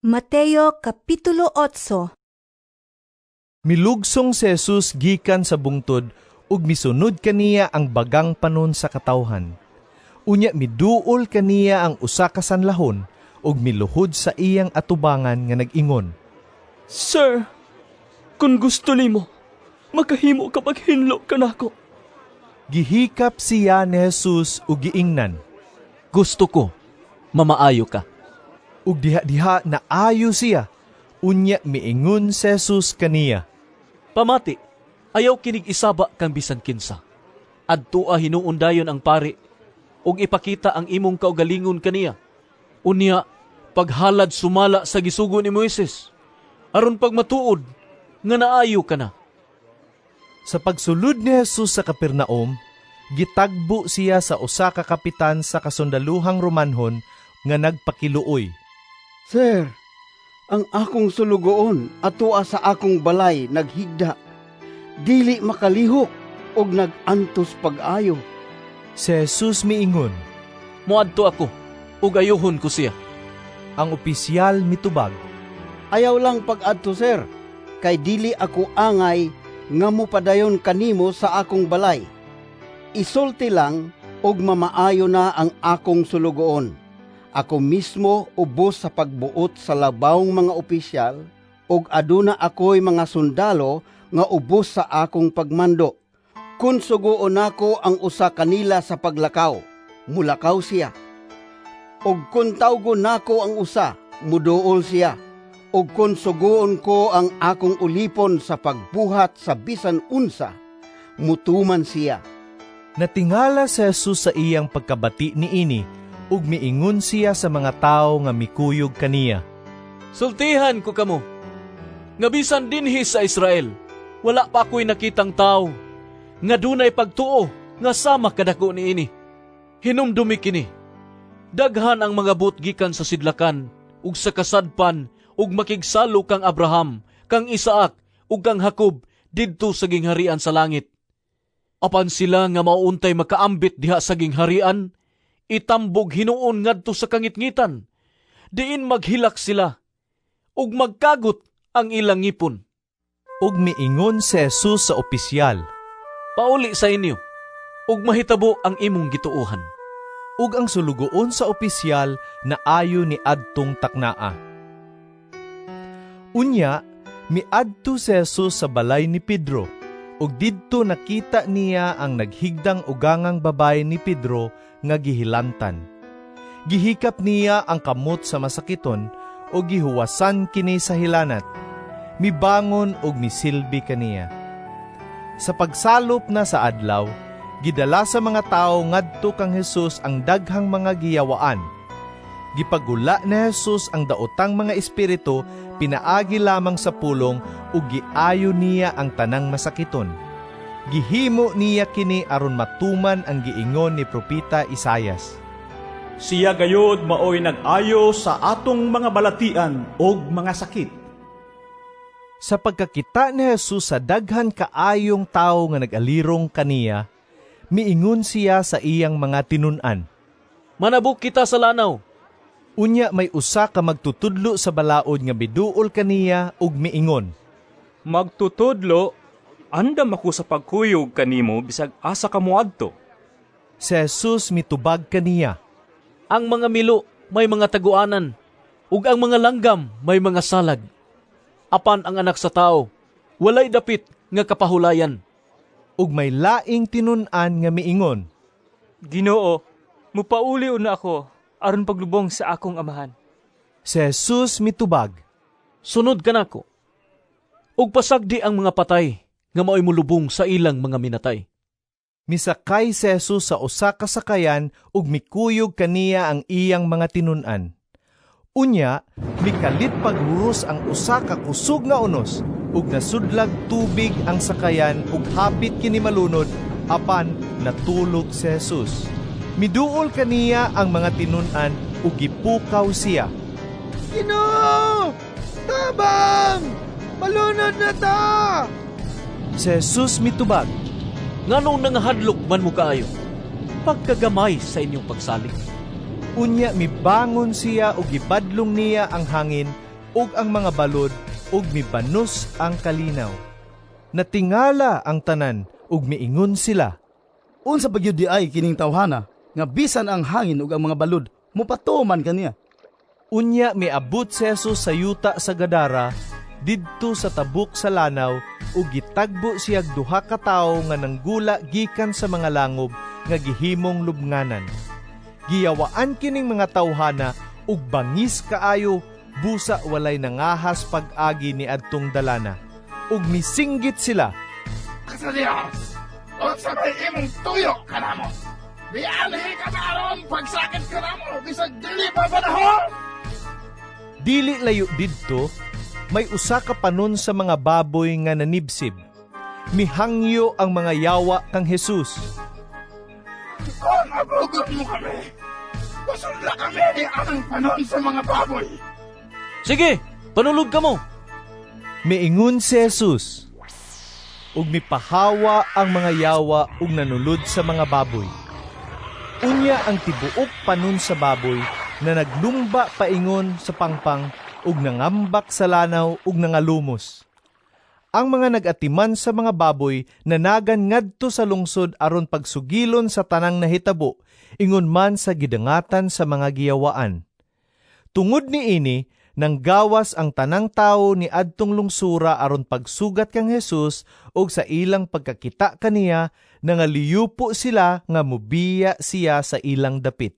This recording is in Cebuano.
Mateo Kapitulo 8. Milugsong si Jesus gikan sa bungtod ug misunod kaniya ang bagang panon sa katawhan. Unya miduol kaniya ang usa ka sanlahon ug miluhod sa iyang atubangan nga nag-ingon, "Sir, kun gusto nimo, makahimo ka paghinlo kanako." Gihikap siya ni Jesus ug giingnan, "Gusto ko, mamaayo ka." Ug diha-diha naayo siya. Unya miingon si Jesus kaniya, "Pamati, ayaw kinig isaba kang bisan kinsa. Adtoa hinuon dayon ang pari, ug ipakita ang imong kaugalingon kaniya. Unya, paghalad sumala sa gisugo ni Moises, aron pagmatuod nga naayo ka na." Sa pagsulod ni Jesus sa Capernaum, gitagbo siya sa usa ka kapitan sa kasundaluhang Romanhon nga nagpakiluoy, "Sir, ang akong sulugoon atoa sa akong balay naghigda. Dili makalihok og nag-antos pag-ayo." Si Jesus miingon, "Moadto ako, ug ayuhon ko siya." Ang opisyal mitubag, "Ayaw lang pag-adto, sir, kay dili ako angay nga mopadayon kanimo sa akong balay. Isulti lang ug mamaayo na ang akong sulugoon. Ako mismo ubos sa pagbuot sa labawng mga opisyal ug aduna ako'y mga sundalo nga ubos sa akong pagmando. Kun sugoon nako ang usa kanila sa paglakaw, mulakaw siya. Ug kun tawgon nako ang usa, muduol siya. Ug kun sugoon ko ang akong ulipon sa pagbuhat sa bisan unsa, mutuman siya." Natingala si Jesus sa iyang pagkabati niini ug miingon siya sa mga tawo nga mikuyog kaniya, "Sultihan ko kamo, nga bisan dinhi sa Israel, wala pa ako'y nakitang tawo nga dunay pagtuo nga sama kadako niini. Hinumdumi kini, daghan ang mga but gikan sa sidlakan ug sa kasadpan ug makigsalo kang Abraham, kang Isaac ug kang Jacob didto sa gingharian sa langit. Apan sila nga mauntay makaambit diha sa gingharian, itambog hinuon ngadto sa kangitngitan, diin maghilak sila ug magkagot ang ilang ngipon." Ug miingon si Jesus sa opisyal, "Pauli sa inyo, ug mahitabo ang imong gituohan." Ug ang sulugoon sa opisyal naayo ni adtong taknaa. Unya, miadto si Jesus sa balay ni Pedro, ug didto nakita niya ang naghigdang ugangang babayi ni Pedro nga gihilantan. Gihikap niya ang kamot sa masakiton ug gihuwasan kini sa hilanat. Mibangon ug misilbi kaniya. Sa pagsalop na sa adlaw, gidala sa mga tawo ngadto kang Jesus ang daghang mga giyawaan. Gipagula ni Jesus ang daotang mga espiritu pinaagi lamang sa pulong ug giayo niya ang tanang masakiton. Gihimo niya kini aron matuman ang giingon ni propeta Isayas, "Siya gayod maoy nag-ayo sa atong mga balatian ug mga sakit." Sa pagkakita ni Jesus sa daghan kaayong tawo nga nag-alirong kaniya, miingon siya sa iyang mga tinun-an, "Manabok kita sa lanaw." Unya may usa ka magtutudlo sa balaod nga miduol kaniya ug miingon, "Magtutudlo, andam ako sa pagkuyog kanimo bisag asa ka moadto." Si Jesus mitubag kaniya, "Ang mga milo may mga taguanan, ug ang mga langgam may mga salag. Apan ang Anak sa Tawo walay dapit nga kapahulayan." Ug may laing tinun-an nga miingon, "Ginoo, mupauli una ako aron paglubong sa akong amahan." Si Jesus mitubag, "Sunod kanako, ug pasagdi ang mga patay nga maoy molubong sa ilang mga minatay." Misakay si Jesus sa usa ka sakayan ug mikuyog kaniya ang iyang mga tinun-an. Unya, mikalit paghuros ang usa ka kusog nga unos ug nasudlag tubig ang sakayan ug hapit kini malunod, apan natulog si Jesus. Miduol kaniya ang mga tinun-an ug gipukaw siya, "Ginoo! Tabang! Malunod na ta!" Si Jesus mitubag, "Nganong nangahadlok man mo kaayo? Pagkagamay sa inyong pagsalig." Unya mibangon siya ug gibadlong niya ang hangin ug ang mga balod ug mibanos ang kalinaw. Natingala ang tanan ug miingon sila, "Unsa pa gyud diay kining tawhana nga bisan ang hangin ug ang mga balod mopatuo man kaniya?" Unya miabot si Jesus sa yuta sa Gadara, didto sa tabok sa lanaw, ug gitagbo siyag duha ka tawo nga nanggula gikan sa mga langob nga gihimong lubnganan. Giyawaan kining mga tawhana ug bangis kaayo, busa walay nangahas pag-agi ni adtong dalana. Ug misinggit sila, "Asa Dios! Unsa may imong tuyo kanamo? Mianhi ka na aron pagsakit kanamo bisag dili pa panahon!" Dili layo didto, may usa ka panon sa mga baboy nga nanibsib. Mihangyo ang mga yawa kang Jesus, "Kung abugon mo kami, pasudla kami ni anang panon sa mga baboy." Sige, panulod kamo. Miingon si Jesus. Ug mipahawa ang mga yawa ug nanulod sa mga baboy. Unya ang tibuok panon sa baboy na naglumba paingon sa pangpang ug nangambak sa lanaw ug nangalumos. Ang mga nag-atiman sa mga baboy nanagan ngadto sa lungsod aron pagsugilon sa tanang nahitabo, ingon man sa gidangatan sa mga giyawaan. Tungod niini, nanggawas ang tanang tawo ni adtong lungsura aron pagsugat kang Jesus, ug sa ilang pagkakita kaniya, nangaliyupo sila nga mubiya siya sa ilang dapit.